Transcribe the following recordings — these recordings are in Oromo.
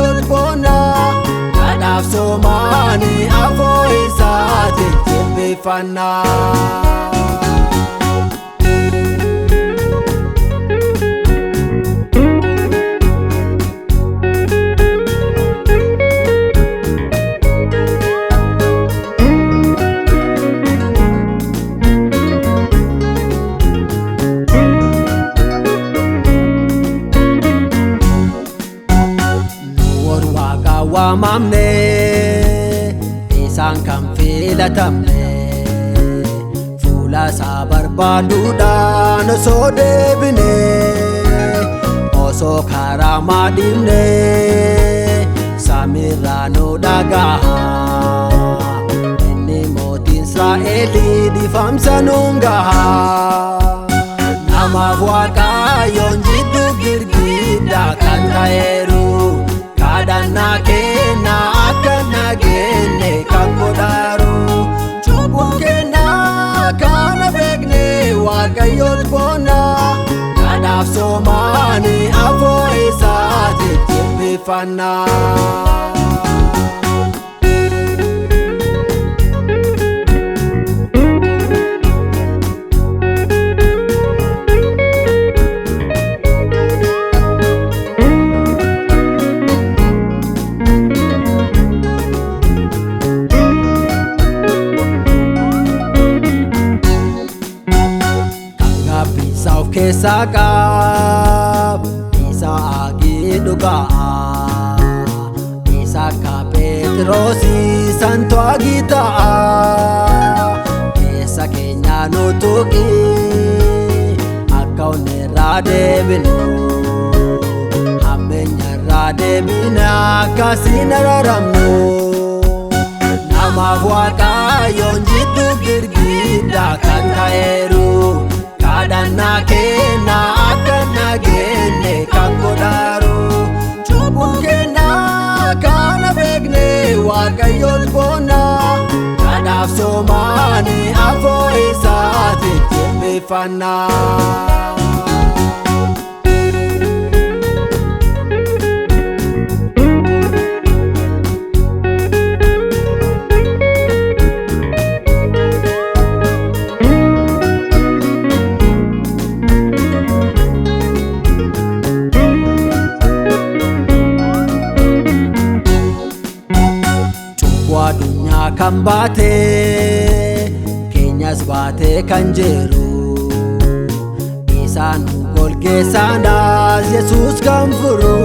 Waaqayyoon boona. Kadhaaf soomaanii afoo isaatiin jilbeeffannaa. Waamamne isaan kan filatamne fuula isaa barbaaduudhaan osoo deebine osoo karaa maadhimne samiirraa nu dhagaha inni mootiin Israa'elii dhiifamsa nuun gaha. Namaaf Waaqayyoon jidduu girgiddaa kan ta'eeru kadhannaa keenna akka nageenne kan godhaaru cubbuu keenya kana beekne Waaqayyoon boona. Kadhaaf soomaanii afoo isaatiin jilbeeffannaa. Of keessaa qaab isa agii dhugaa isa akka Phexroosii santu agii ta'a keessa keenya nu tuqi akka onneerraa deebinu hammeenyarraa deebina akkasiin araramnu. Namaaf Waaqayyoon jidduu girgiddaa kan ta'eeru kadhannaa keenya akka nageenne kan godhaaru cubbuu keenya kana beekne Waaqayyoon boona. Kadhaaf soomaanii afoo isaatiin jilbeeffannaa. Addunyaa kan baate keenyas baate kan jiru isaan golgeessaadhaas Yesuus kan furu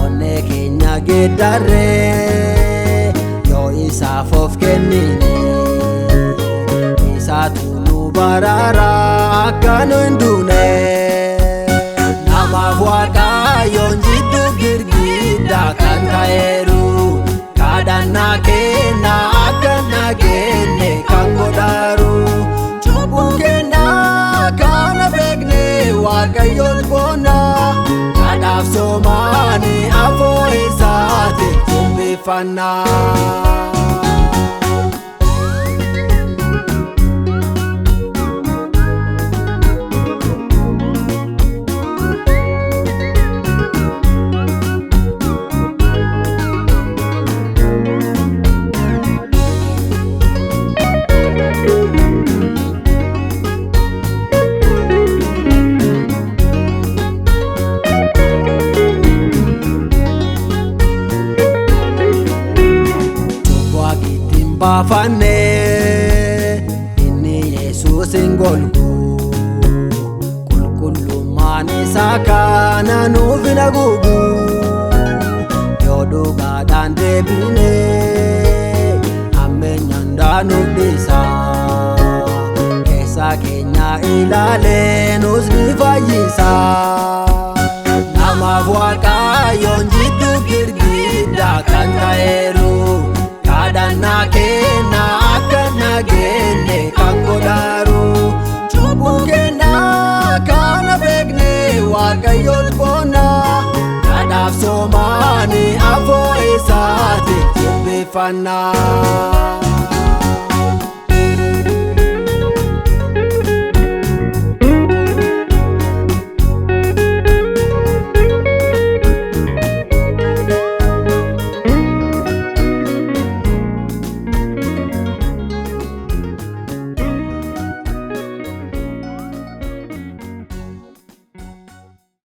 onnee keenya geeddarree yoo isaaf of kennine isaatu nu baraara akka nu hin duune. Namaaf Waaqayyoon jidduu girgiddaa kan ta'eeru kadhannaa keenya akka nageenne kan godhaaru cubbuu keenya kana beekne Waaqayyoon boona. Kadhaaf soomaanii afoo isaatiin jilbeeffannaa. Baafanne inni Yesuus hin golgu qulqullummaan isaa kana nuuf hin haguugu yoo dhugaadhaan deebine hammeenyaan nuuf dhiisa keessa keenya ilaalee nus ni fayyisa. Namaaf Waaqayyoon jidduu girgiddaa kan ta'eeru kadhannaa keenya akka nageenne kan godhaaru cubbuu keenya kana beekne Waaqayyoon boona. Kadhaaf soomaanii afoo isaatiin jilbeeffannaa.